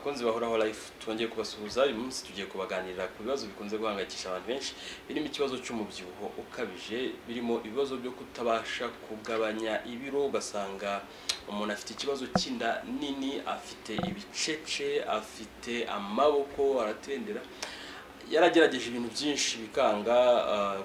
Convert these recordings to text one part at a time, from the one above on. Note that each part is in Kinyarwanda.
Bakunzi ba Horaho Life, twongeye kubasuhuza. Uyu munsi tugiye kubaganirira ku bibazo bikunze guhangayikisha abantu benshi, birimo ikibazo cy'umubyibuho ukabije, birimo ibibazo byo kutabasha kugabanya ibiro, ugasanga umuntu afite ikibazo cy'inda nini, afite ibicece, afite amaboko aratendera, yaragerageje ibintu byinshi bikanga,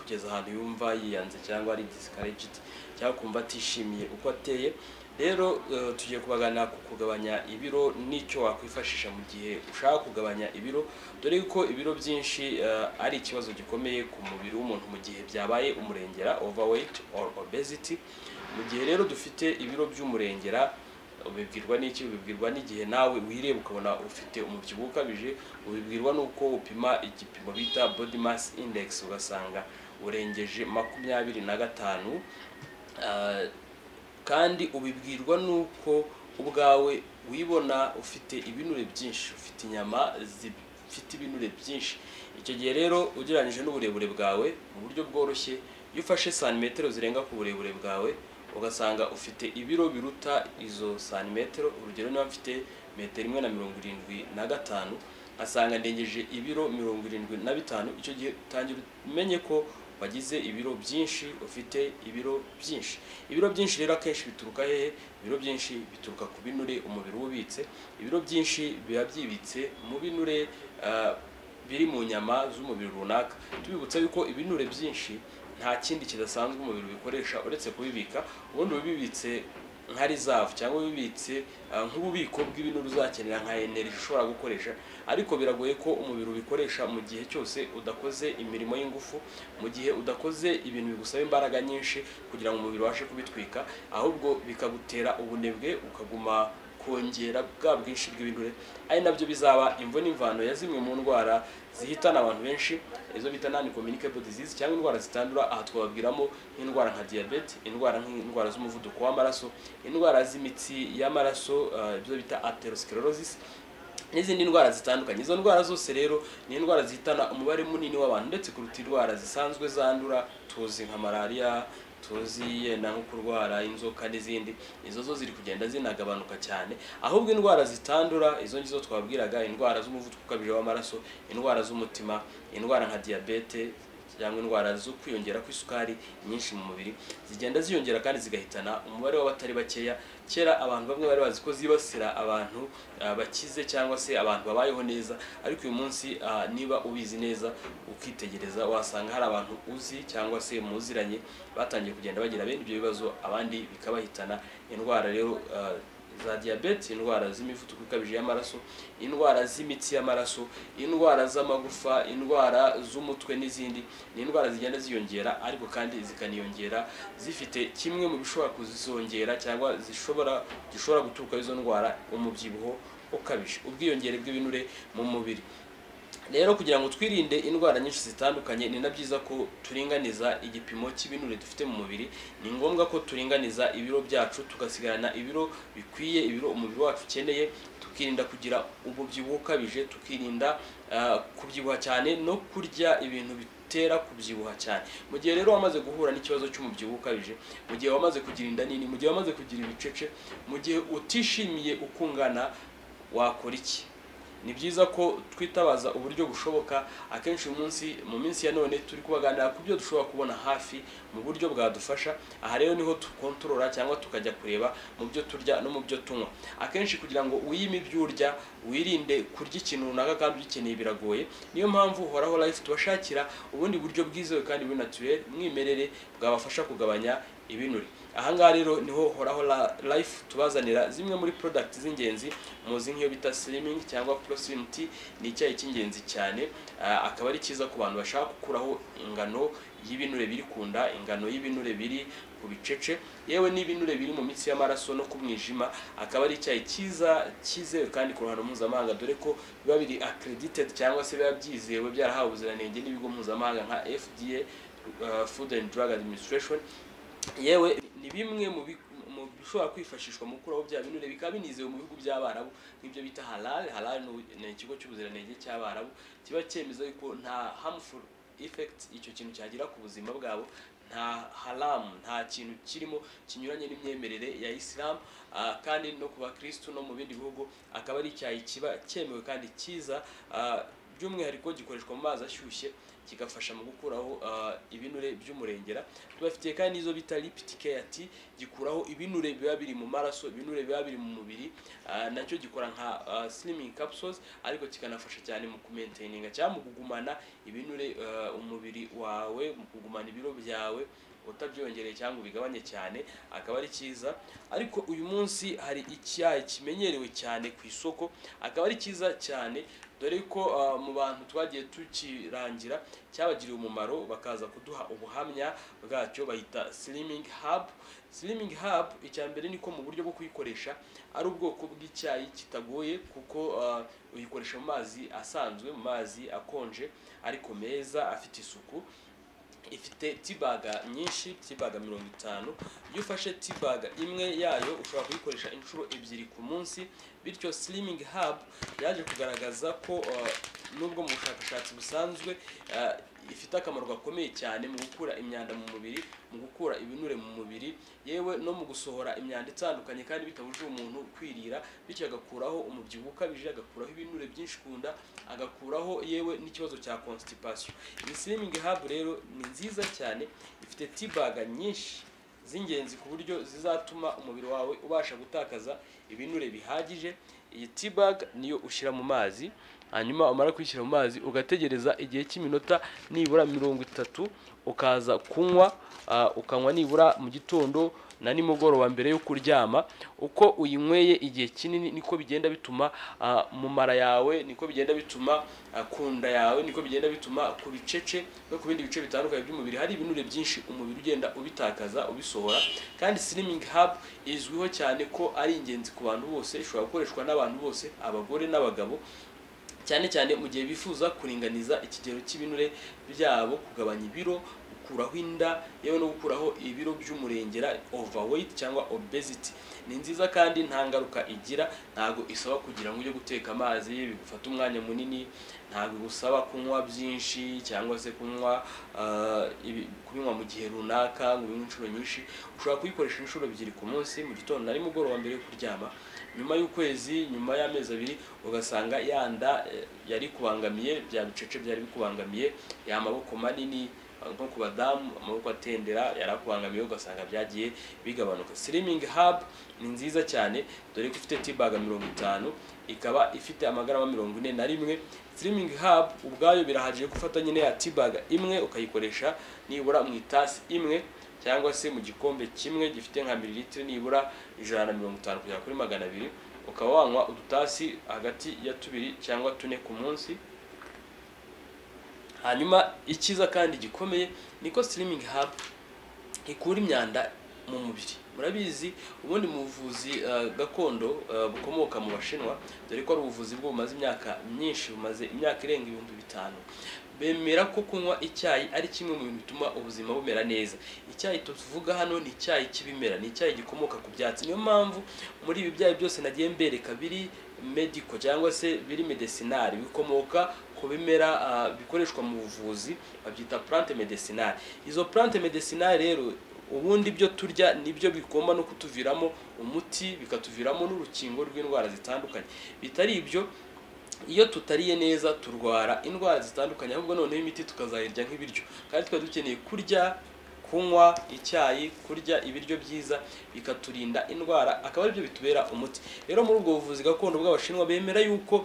kugeza ahantu yumva yiyanze cyangwa ari discouraged cyangwa kumva atishimiye uko ateye. Rero tugiye kubaganira ku kugabanya ibiro n'icyo wakwifashisha mu gihe ushaka kugabanya ibiro, dore ko ibiro byinshi ari ikibazo gikomeye ku mubiri w'umuntu mu gihe byabaye umurengera, overweight or obesity. Mu gihe rero dufite ibiro by'umurengera, ubibwirwa n'iki? Ubibwirwa n'igihe nawe wireba ukabona ufite umubyibuho ukabije. Ubibwirwa n'uko upima igipimo bita body mass index, ugasanga urengeje 25. Kandi ubibwirwa n'uko ubwawe wibona ufite ibinure byinshi, ufite inyama zifite ibinure byinshi. Icyo gihe rero, ugereranyije n'uburebure bwawe, mu buryo bworoshye, iyo ufashe santimetero zirenga ku burebure bwawe, ugasanga ufite ibiro biruta izo santimetero. Urugero, niba mfite metero 1 na 75, nkasanga ndengeje ibiro 75, icyo gihe utangira umenye ko wagize ibiro byinshi, ufite ibiro byinshi. Ibiro byinshi rero akenshi bituruka hehe? Ibiro byinshi bituruka ku binure umubiri uba ubitse. Ibiro byinshi biba byibitse mu binure biri mu nyama z'umubiri runaka. Tubibutsa yuko ibinure byinshi nta kindi kidasanzwe umubiri ubikoresha uretse kubibika. Ubundi ubibitse nka reserve cyangwa ubibitse nk'ububiko bw'ibinure uzakenera, nka energy ushobora gukoresha, ariko biragoye ko umubiri ubikoresha mu gihe cyose udakoze imirimo y'ingufu, mu gihe udakoze ibintu bigusaba imbaraga nyinshi kugira ngo umubiri ubashe kubitwika, ahubwo bikagutera ubunebwe, ukaguma kongera bwa bwinshi bw'ibinure, ari nabyo bizaba imvo n'imvano ya zimwe mu ndwara zihitana abantu benshi, izo bita non communicable disease cyangwa indwara zitandura. Aha twababwiramo nk'indwara nka diyabete, indwara nk'indwara z'umuvuduko w'amaraso, indwara z'imitsi y'amaraso, ibyo bita atherosclerosis, n'izindi ndwara zitandukanye. Izo ndwara zose rero ni indwara zihitana umubare munini w'abantu, ndetse kuruta indwara zisanzwe zandura tuzi nka malariya, tuzi yenda nko kurwara inzoka n'izindi. Izo zo ziri kugenda zinagabanuka cyane. Ahubwo indwara zitandura, izo ngizo twabwiraga, indwara z'umuvuduko ukabije w'amaraso, indwara z'umutima, indwara nka diyabete cyangwa indwara zo kwiyongera kw'isukari nyinshi mu mubiri, zigenda ziyongera kandi zigahitana umubare w'abatari bakeya. Kera abantu bamwe bari bazi ko zibasira abantu bakize cyangwa se abantu babayeho neza, ariko uyu munsi, niba ubizi neza ukitegereza, wasanga hari abantu uzi cyangwa se muziranye batangiye kugenda bagira bene ibyo bibazo, abandi bikabahitana. Indwara rero za diyabete, indwara z'imivuduko ikabije y'amaraso, indwara z'imitsi y'amaraso, indwara z'amagufa, indwara z'umutwe n'izindi, ni indwara zigenda ziyongera, ariko kandi zikaniyongera zifite kimwe mu bishobora kuzongera cyangwa gishobora guturuka izo ndwara: umubyibuho ukabije, ubwiyongere bw'ibinure mu mubiri. Rero kugira ngo twirinde indwara nyinshi zitandukanye, ni na byiza ko turinganiza igipimo cy'ibinure dufite mu mubiri. Ni ngombwa ko turinganiza ibiro byacu, tugasigarana ibiro bikwiye, ibiro umubiri wacu ukeneye, tukirinda kugira umubyibuho ukabije, tukirinda kubyibuha cyane no kurya ibintu bitera kubyibuha cyane. Mu gihe rero wamaze guhura n'ikibazo cy'umubyibuho ukabije, mu gihe wamaze kugira inda nini, mu gihe wamaze kugira ibicece, mu gihe utishimiye uko ungana, wakora iki? Ni byiza ko twitabaza uburyo bushoboka. Akenshi uyu munsi, mu minsi ya none, turi kubaganira ku byo dushobora kubona hafi mu buryo bwadufasha. Aha rero niho tukontorora cyangwa tukajya kureba mu byo turya no mu byo tunywa. Akenshi kugira ngo wiyime ibyo urya, wirinde kurya ikintu runaka kandi ugikeneye, biragoye. Niyo mpamvu Horaho Life tubashakira ubundi buryo bwizewe kandi buri naturel, mwimerere, bwabafasha kugabanya ibinure. Ahangaha rero niho Horaho Life tubazanira zimwe muri product z'ingenzi muzi, nk'iyo bita slimming cyangwa Pro Slim Tea. Ni icyayi cy'ingenzi cyane, akaba ari cyiza ku bantu bashaka gukuraho ingano y'ibinure biri ku nda, ingano y'ibinure biri ku bicece, yewe n'ibinure biri mu mitsi y'amaraso no ku mwijima. Akaba ari icyayi cyiza cyizewe kandi ku ruhando mpuzamahanga, dore ko biba biri accredited cyangwa se biba byizewe, byarahawe ubuziranenge n'ibigo mpuzamahanga nka FDA, Food and Drug Administration. Yewe ni bimwe mu bishobora kwifashishwa mu gukuraho bya binure, bikaba binizewe mu bihugu by'Abarabu, nk'ibyo bita halal. Halal ni ikigo cy'ubuziranenge cy'Abarabu kiba cyemeza yuko nta harmful effect icyo kintu cyagira ku buzima bwabo. Nta Nta haramu, nta kintu kirimo kinyuranye n'imyemerere ya Islam, kandi no ku bakristu no mu bindi bihugu akaba ari icyayi kiba cyemewe kandi cyiza. By'umwihariko gikoreshwa mu mazi ashyushye, kigafasha mu gukuraho ibinure by'umurengera. Tubafitiye kandi n'izo bita Lipid Care Tea, gikuraho ibinure biba biri mu maraso, ibinure biba biri mu mubiri. Nacyo gikora nka slimming capsules, ariko kikanafasha cyane mu kumaintaininga cyangwa mu kugumana ibinure, umubiri wawe, mu kugumana ibiro byawe utabyongereye cyangwa ubigabanye cyane, akaba ari cyiza. Ariko uyu munsi hari icyayi kimenyerewe cyane ku isoko, akaba ari cyiza cyane, dore ko mu bantu twagiye tukirangira cyabagiriye umumaro, bakaza kuduha ubuhamya bwacyo. Bayita Slimming Hub. Slimming Hub, icya mbere ni ko mu buryo bwo kuyikoresha ari ubwoko bw'icyayi kitagoye, kuko uyikoresha mu mazi asanzwe, mu mazi akonje ariko meza afite isuku. Ifite tea bag nyinshi, tea bag 50. Iyo ufashe tea bag imwe yayo, ushobora kuyikoresha inshuro ebyiri ku munsi. Bityo Slimming Hub yaje kugaragaza ko nubwo mu bushakashatsi busanzwe ifite akamaro gakomeye cyane mu gukura imyanda mu mubiri, mu gukura ibinure mu mubiri, yewe no mu gusohora imyanda itandukanye, kandi bitabujije umuntu kwirira, bityo agakuraho umubyibuho ukabije, agakuraho ibinure byinshi ku nda, agakuraho yewe n'ikibazo cya constipation. Iyi Slimming Hub rero ni nziza cyane, ifite tea bag nyinshi z'ingenzi ku buryo zizatuma umubiri wawe ubasha gutakaza ibinure bihagije. Iyi tea bag niyo ushyira mu mazi, hanyuma umara kuyishyira mu mazi ugategereza igihe cy'iminota nibura 30, ukaza kunywa, ukanywa nibura mu gitondo na nimugoroba mbere yo kuryama. Uko uyinyweye igihe kinini, niko bigenda bituma mu mara yawe, niko bigenda bituma ku nda yawe, niko bigenda bituma ku bicece no ku bindi bice bitandukanye by'umubiri hari ibinure byinshi, umubiri ugenda ubitakaza, ubisohora. Kandi Slimming Hub izwiho cyane ko ari ingenzi ku bantu bose, ishobora gukoreshwa n'abantu bose, abagore n'abagabo, cyane cyane mu gihe bifuza kuringaniza ikigero cy'ibinure byabo, kugabanya ibiro, gukuraho inda, yewe no gukuraho ibiro by'umurengera, overweight cyangwa obesity. Ni nziza kandi nta ngaruka igira. Ntabwo isaba kugira ngo ujye guteka amazi bigufata umwanya munini, ntabwo igusaba kunywa byinshi cyangwa se kunywa kubinywa mu gihe runaka ngo ubinywe inshuro nyinshi. Ushobora kuyikoresha inshuro ebyiri ku munsi, mu gitondo na nimugoroba mbere yo kuryama. Nyuma y'ukwezi, nyuma y'amezi 2, ugasanga ya nda yari kubangamiye, bya bicece byari bikubangamiye, ya maboko manini nko ku badamu, amaboko atendera yarakubangamiye, ugasanga byagiye bigabanuka. Slimming Hub ni nziza cyane, dore ko ifite tea bag 50, ikaba ifite amagarama 41. Slimming Hub ubwayo birahagije gufata nyine ya tea bag imwe ukayikoresha nibura mu itasi imwe cyangwa se mu gikombe kimwe gifite nka mililitiro nibura 150 kugera kuri 200, ukaba wanywa udutasi hagati ya tubiri cyangwa tune ku munsi. Hanyuma icyiza kandi gikomeye niko Slimming Hub ikura imyanda mu mubiri. Murabizi, ubundi mu buvuzi gakondo bukomoka mu Bashinwa, dore ko ari ubuvuzi bwo bumaze imyaka myinshi, bumaze imyaka irenga 5000, bemera ko kunywa icyayi ari kimwe mu bintu bituma ubuzima bumera neza. Icyayi tuvuga hano ni icyayi cy'ibimera, ni icyayi gikomoka ku byatsi. Niyo mpamvu muri ibi byayi byose nagiye mbereka biri medical cyangwa se biri medicinal, bikomoka ku bimera, bikoreshwa mu buvuzi, babyita plante médicinale. Izo plante médicinale rero, ubundi ibyo turya nibyo bigomba no kutuviramo umuti, bikatuviramo n'urukingo rw'indwara zitandukanye. Bitari ibyo, iyo tutariye neza turwara indwara zitandukanye, ahubwo noneho imiti tukazayirya nk'ibiryo. Kandi twari dukeneye kurya, kunywa icyayi, kurya ibiryo byiza bikaturinda indwara, akaba aribyo bitubera umuti. Rero muri ubwo buvuzi gakondo bw'Abashinwa bemera yuko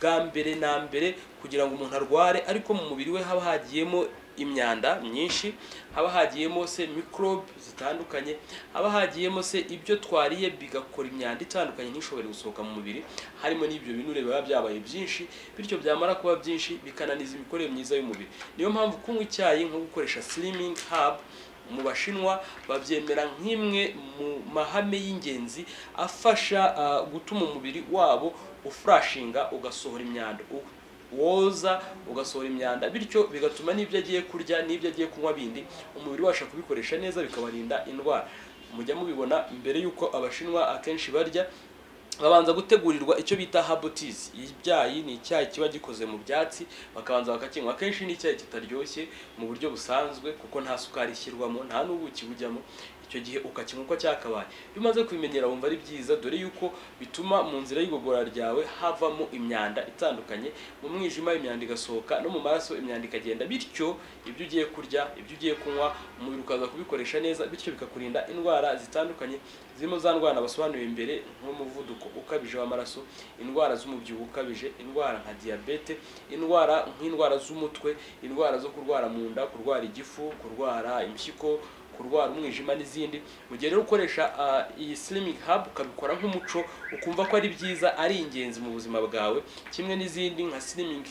bwa mbere na mbere kugira ngo umuntu arware, ariko mu mubiri we haba hagiyemo imyanda myinshi, haba hagiyemo se microbe zitandukanye, haba hagiyemo se ibyo twariye bigakora imyanda itandukanye ntishobore gusohoka mu mubiri, harimo n'ibyo binure biba byabaye byinshi, bityo byamara kuba byinshi bikananiza imikorere myiza y'umubiri. Niyo mpamvu kunywa icyayi nko gukoresha Slimming Hub mu Bashinwa babyemera nk'imwe mu mahame y'ingenzi afasha gutuma umubiri wabo uflushinga, ugasohora imyanda, woza ugasohora imyanda, bityo bigatuma n'ibyo agiye kurya n'ibyo agiye kunywa bindi umubiri ubasha kubikoresha neza, bikabarinda indwara. Mujya mubibona mbere y'uko Abashinwa akenshi barya. Babanza gutegurirwa icyo bita herbal teas. Ibyayi ni icyayi kiba gikoze mu byatsi, bakabanza bakakinywa. Akenshi ni icyayi kitaryoshye mu buryo busanzwe, kuko nta sukari ishyirwamo, nta n'ubuki bujyamo. Icyo gihe ukakinywa uko cyakabaye. Iyo umaze kubimenyera wumva ari byiza, dore yuko bituma mu nzira y'igogora ryawe havamo imyanda itandukanye, mu mwijima imyanda igasohoka, no mu maraso imyanda ikagenda. Bityo ibyo ugiye kurya, ibyo ugiye kunywa, umubiri ukaza kubikoresha neza, bityo bikakurinda indwara zitandukanye, zirimo za ndwara basobanuye imbere, nk'umuvuduko ukabije w'amaraso, indwara z'umubyibuho ukabije, indwara nka diyabete, indwara nk'indwara z'umutwe, indwara zo kurwara mu nda, kurwara igifu, kurwara impyiko, kurwara umwijima n'izindi. Mu gihe rero ukoresha iyi Slimming Herb, ukabikora nk'umuco, ukumva ko ari byiza, ari ingenzi mu buzima bwawe, kimwe n'izindi nka Slimming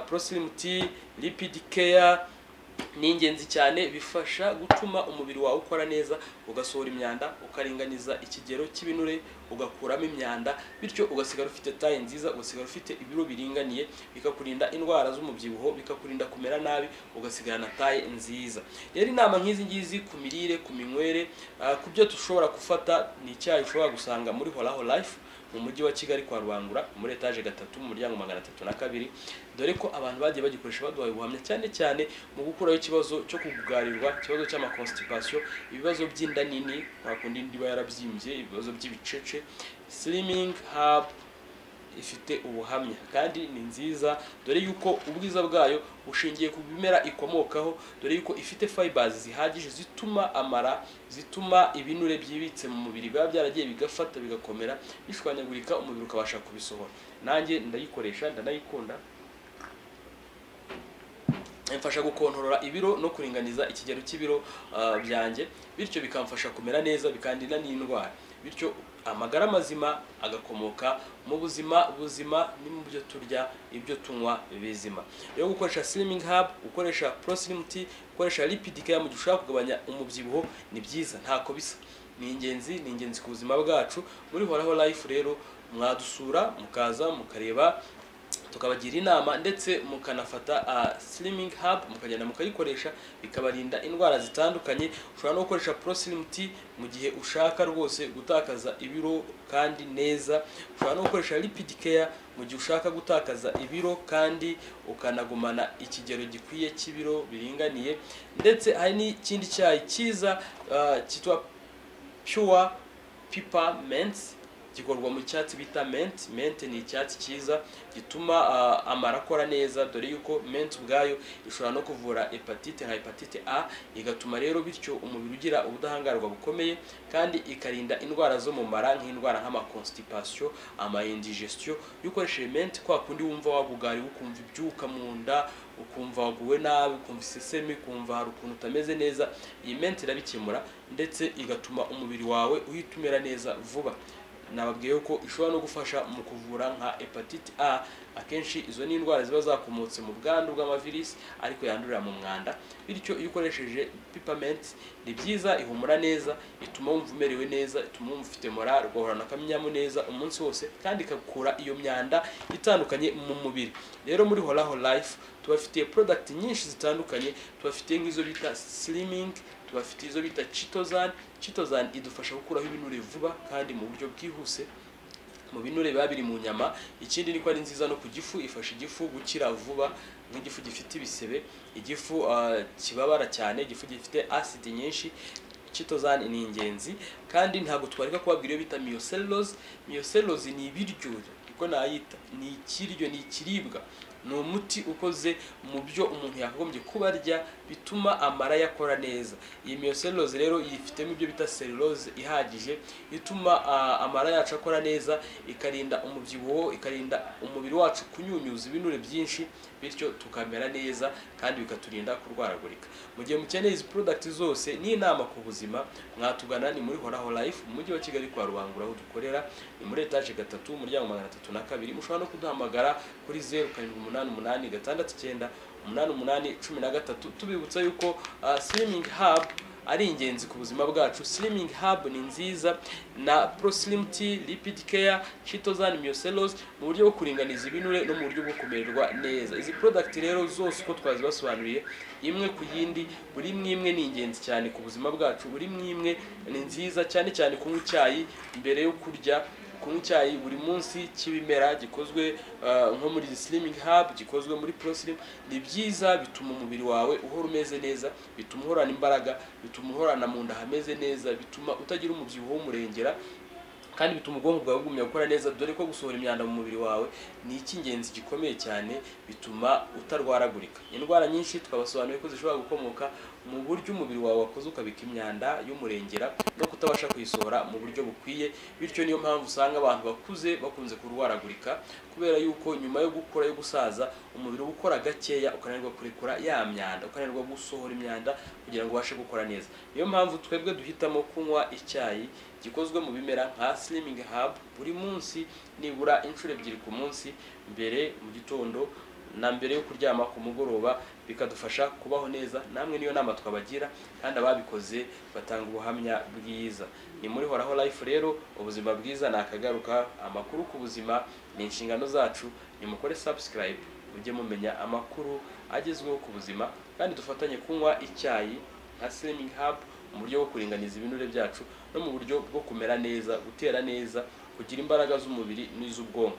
Pro Slim Tea, Lipid Care, ni ingenzi cyane. Bifasha gutuma umubiri wawe ukora neza, ugasohora imyanda, ukaringaniza ikigero cy'ibinure, ugakuramo imyanda, bityo ugasigara ufite taille nziza, ugasigara ufite ibiro biringaniye, bikakurinda indwara z'umubyibuho, bikakurinda kumera nabi, ugasigarana taille nziza. Rero inama nk'izi ngizi ku mirire, ku minywere, ku byo dushobora gufata, ni icyayi ushobora gusanga muri Horaho Life mu mujyi wa Kigali, kwa Rubangura, muri etaje 3, mu muryango 302, dore ko abantu bagiye bagikoresha baduhaye ubuhamya, cyane cyane mu gukuraho ikibazo cyo kugugarirwa, ikibazo cy'amaconstipation, ibibazo by'inda nini, kwa kundi inda iba yarabyimbye, ibibazo by'ibicece. Slimming Herb ifite ubuhamya kandi ni nziza, dore yuko ubwiza bwayo bushingiye ku bimera ikomokaho, dore yuko ifite fibers zihagije zituma amara, zituma ibinure byibitse mu mubiri biba byaragiye bigafata bigakomera bishwanyagurika, umubiri ukabasha kubisohora. Nanjye ndayikoresha, ndanayikunda, imfasha gukontorora ibiro no kuringaniza ikigero cy'ibiro byanjye, bityo bikamfasha kumera neza, bikandinda n'indwara. Bityo amagara mazima agakomoka mu buzima buzima, ni mu byo turya, ibyo tunywa bizima. Rero gukoresha Slimming Herb, gukoresha Pro Slim Tea, gukoresha Lipid Care mu gihe ushaka kugabanya umubyibuho ni byiza, ntako bisa, ni ingenzi, ni ingenzi ku buzima bwacu. Muri Horaho Life rero mwadusura, mukaza mukareba, tukabagira inama, ndetse mukanafata Slimming Herb, mukagenda mukayikoresha, bikabarinda indwara zitandukanye. Ushobora no gukoresha Pro Slim Tea mu gihe ushaka rwose gutakaza ibiro kandi neza. Ushobora no gukoresha Lipid Care mu gihe ushaka gutakaza ibiro kandi ukanagumana ikigero gikwiye cy'ibiro biringaniye. Ndetse hari n'ikindi cyayi cyiza cyitwa Pure Peppermint, gikorwa mu cyatsi bita mint. Mint ni icyatsi cyiza gituma amara akora neza, dore yuko mint ubwayo ishobora no kuvura hepatite nka hepatite A, igatuma rero bityo umubiri ugira ubudahangarwa bukomeye, kandi ikarinda indwara zo mu mara, nk'indwara nk'amaconstipation, ama indigestion. Iyo ukoresheje mint, kwa kundi wumva wagugariwe, ukumva ibyuka mu nda, ukumva waguwe nabi, ukumva isesemi, ukumva hari ukuntu utameze neza, iyi mint irabikemura, ndetse igatuma umubiri wawe uhita umera neza vuba. Nababwiye ko ishobora no gufasha mu kuvura nka hepatite A. Akenshi izo ni indwara ziba zakomotse mu bwandu bw'amavirisi ariko yandurira mu mwanda. Bityo iyo ukoresheje peppermint ni byiza, ihumura neza, ituma wumva umerewe neza, ituma wumva ufite morale, ugahorana akanyamuneza umunsi wose, kandi ikakura iyo myanda itandukanye mu mubiri. Rero muri Horaho Life tubafitiye product nyinshi zitandukanye. Tubafitiye nk'izo bita Slimming, tubafitiye izo bita Chitosan. Chitosan idufasha gukuraho ibinure vuba kandi mu buryo bwihuse mu binure biba biri mu nyama. Ikindi ni ko ari nziza no ku gifu, ifasha igifu gukira vuba, nk'igifu gifite ibisebe, igifu kibabara cyane, igifu gifite acide nyinshi, Chitosan ni ingenzi. Kandi ntabwo twareka kubabwira iyo bita Myocellulosi. Myocellulosi ni ibiryo, niko nayita, ni ikiryo, ni ikiribwa, ni umuti ukoze mu byo umuntu yakagombye kuba arya bituma amara yakora neza. Iyi Myocellulosi rero yifitemo ibyo bita cellulose ihagije ituma amara yacu akora neza, ikarinda umubyibuho, ikarinda umubiri wacu kunyunyuza ibinure byinshi, bityo tukamera neza kandi bikaturinda kurwaragurika. Mu gihe mukeneye izi product zose n'inama ku buzima, mwatugana, ni muri Horaho Life mu mujyi wa Kigali, kwa Rubangura, aho dukorera ni muri etaje 3, umuryango 302. Mushobora no kuduhamagara kuri 0788698813. Tubibutsa yuko Slimming Herb ari ingenzi ku buzima bwacu. Slimming Herb ni nziza, na Pro Slim Tea, Lipid Care, Chitosan, Myocellulosi, mu buryo bwo kuringaniza ibinure no mu buryo bwo kumererwa neza. Izi product rero zose uko twazibasobanuriye imwe ku yindi, buri imwe imwe ni ingenzi cyane ku buzima bwacu, buri imwe imwe ni nziza cyane cyane kunywa icyayi mbere yo kurya. Kunywa icyayi buri munsi cy'ibimera gikozwe nko muri Slimming Hub, gikozwe muri ProSlim, ni byiza. Bituma umubiri wawe uhora umeze neza, bituma uhorana imbaraga, bituma uhorana mu nda hameze neza, bituma utagira umubyibuho w'umurengera, kandi bituma ubwonko bwawe bugumya gukora neza, dore ko gusohora imyanda mu mubiri wawe ni icy'ingenzi gikomeye cyane. Bituma utarwaragurika. Indwara nyinshi twabasobanuriye ko zishobora gukomoka mu buryo umubiri wawe wakoze ukabika imyanda y'umurengera no kutabasha kuyisohora mu buryo bukwiye. Bityo niyo mpamvu usanga abantu bakuze bakunze kurwaragurika, kubera yuko nyuma yo gukura, yo gusaza, umubiri uba ukora gakeya, ukananirwa kurekura ya myanda, ukananirwa gusohora imyanda kugira ngo ubashe gukora neza. Niyo mpamvu twebwe duhitamo kunywa icyayi gikozwe mu bimera nka Slimming Hub buri munsi, nibura inshuro 2 ku munsi, mbere mu gitondo na mbere yo kuryama ku mugoroba, bikadufasha kubaho neza. Namwe niyo nama twabagira, kandi ababikoze batanga ubuhamya bwiza. Ni muri Horaho Life rero, ubuzima bwiza ni akagaruka. Amakuru ku buzima ni inshingano zacu. Nimukore subscribe mujye mumenya amakuru agezweho ku buzima, kandi dufatanye kunywa icyayi nka Slimming Hub mu buryo bwo kuringaniza ibinure byacu no mu buryo bwo kumera neza, gutera neza, kugira imbaraga z'umubiri n'iz'ubwonko.